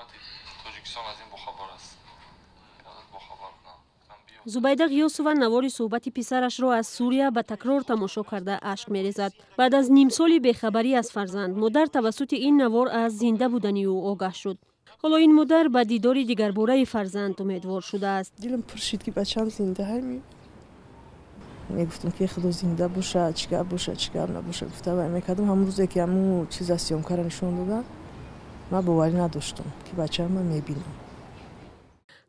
Ҳукумати Тоҷикистон аз ин бохабар аст. Бохабар кунам. Зубайда Ғиёсова навори суҳбати писарашро аз Сурия ба такрор тамошо карда, ашк мерезад. Баъд аз нимсоли бехабарӣ аз фарзанд, модар тавассути ин навор аз зинда будани ӯ огаҳ шуд. Ҳоло ин модар ба дидори дигарбораи фарзанд умедвор шудааст. Дилам пур шид, ки бачам зинда. Ҳами мегуфтам, ки худо, зинда боша, чӣ гап боша, чӣ гап набоша, гуфта вай мекардам. Ҳамон рӯзе ки ҳамун чиза съёмка ра нишон додам, ман боварӣ надоштам, ки бачаам ман мебинам.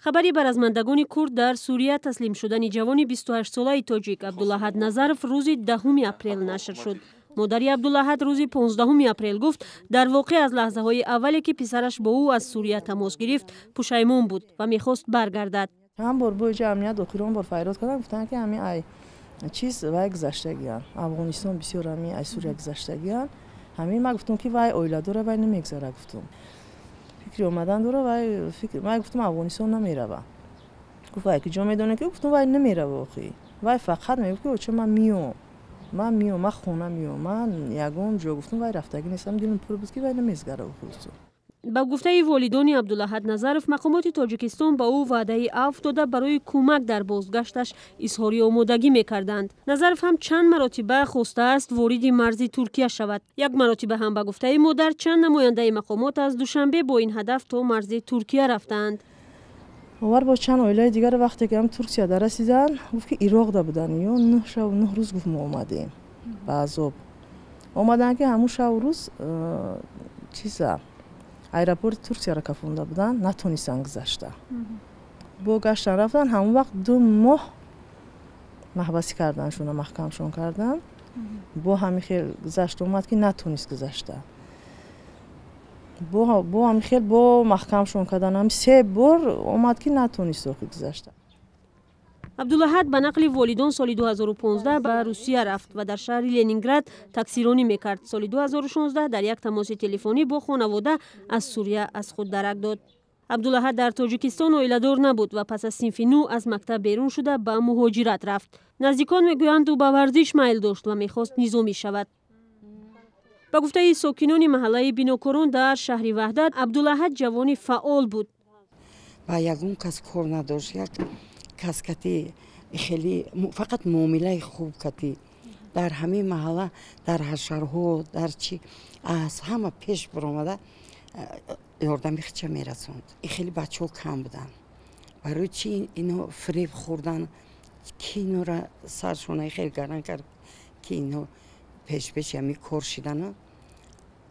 Хабари баразмандагони курд дар Сурия таслим шудани ҷавони 28-солаи тоҷик Абдулаҳад Назаров рӯзи 10 апрел нашр шуд. Модари Абдулаҳад рӯзи 15 апрел гуфт, дар воқеъ аз лаҳзаҳои аввале, ки писараш бо ӯ аз Сурия тамос гирифт, пушаймон буд ва мехост баргардад. Чанд бор бо иҷа амният охирон бор фарёд кардам, гуфтанд, ки ҳами ай чиз вай гузаштагиян, Афғонистон бисёр, ҳами ай Сурия гузаштагиян. Ҳамин ман гуфтам, ки вай оила дора, вай намегзара, гуфтум, фикри омадан дора вай. Ман гуфтам, Афғонистон намерава. Гуфт, вай ки ҷо медоне, ки гуфтум, вай намерава. Охи вай фақат мегуфт, ки оча, ман миём, ман миём, ман хона миём, ман ягон ҷо, гуфтум, вай рафтагӣ нестам. Дилам пур буд, ки вай намезгара охи. Ба гуфтаи волидони Абдулаҳад Назаров, мақомоти Тоҷикистон ба ӯ ваъдаи афв дода, барои кӯмак дар бозгашташ изҳори омодагӣ мекарданд. Назаров ҳам чанд маротиба хостааст вориди марзи Туркия шавад. Як маротиба ҳам, ба гуфтаи модар, чанд намояндаи мақомот аз Душанбе бо ин ҳадаф то марзи Туркия рафтаанд. Овар бо чанд оилаи дигар, вақте ки ҳам Туркия дарасиданд, гуфт, ки Ироқда буданд ё 9 шабу 9 рӯз. Гуфт, мо омадем, ба азоб омаданд, ки ҳамун шабу рӯз чиза аэропорти Туркияро кафонда буданд, натонистанд гузашта. Бо гаштан рафтан, ҳамон вақт 2 моҳ маҳбасӣ карданшона, маҳкамшон кардан. Бо ҳамин хел гузашт омад, ки натонист гузашта. Бо ҳамин хел бо маҳкамшон кардан, ҳами се бор омад, ки натонист охи гузашта. Абдулаҳад, ба нақли волидон, соли 2015 ба Русия рафт ва дар шаҳри Ленинград таксиронӣ мекард. Соли 2016 дар як тамоси телефонӣ бо хонавода аз Сурия аз худ дарак дод. Абдулаҳад дар Тоҷикистон оиладор набуд ва пас аз синфи нӯ аз мактаб берун шуда, ба муҳоҷират рафт. Наздикон мегӯянд, ӯ ба варзиш майл дошт ва мехост низомӣ шавад. Ба гуфтаи сокинони маҳаллаи Бинокорон дар шаҳри Ваҳдат, Абдулаҳад ҷавони фаъол буд. Ба ягон кас кор надошт, як кас кати хеле фақат муомилаи хуб кати. Дар ҳамин маҳалла, дар ҳашарҳо, дар чи аз ҳама пеш баромада, ёрдами хича мерасонд. Хеле бачаҳо кам буданд. Барои чи ино фиреб хӯрдан, ки инора саршона хеле гаран кард, ки ино пешпеши ҳами кор шидану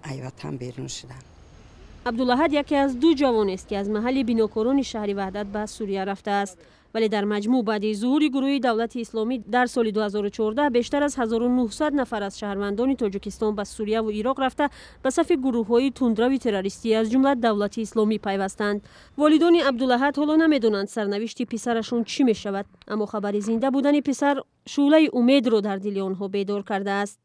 айватан берун шидан? Абдулаҳад яке аз ду ҷавонест, ки аз маҳалли Бинокорони шаҳри Ваҳдат ба Сурия рафтааст. Вале дар маҷмӯъ баъди зуҳури гурӯҳи Давлати Исломӣ дар соли 2014 бештар аз 1900 нафар аз шаҳрвандони Тоҷикистон ба Сурияву Ироқ рафта, ба сафи гурӯҳҳои тундрави террористӣ, аз ҷумла Давлати Исломӣ, пайвастанд. Волидони Абдулаҳад ҳоло намедонанд, сарнавишти писарашон чӣ мешавад, аммо хабари зинда будани писар шӯълаи умедро дар дили онҳо бедор кардааст.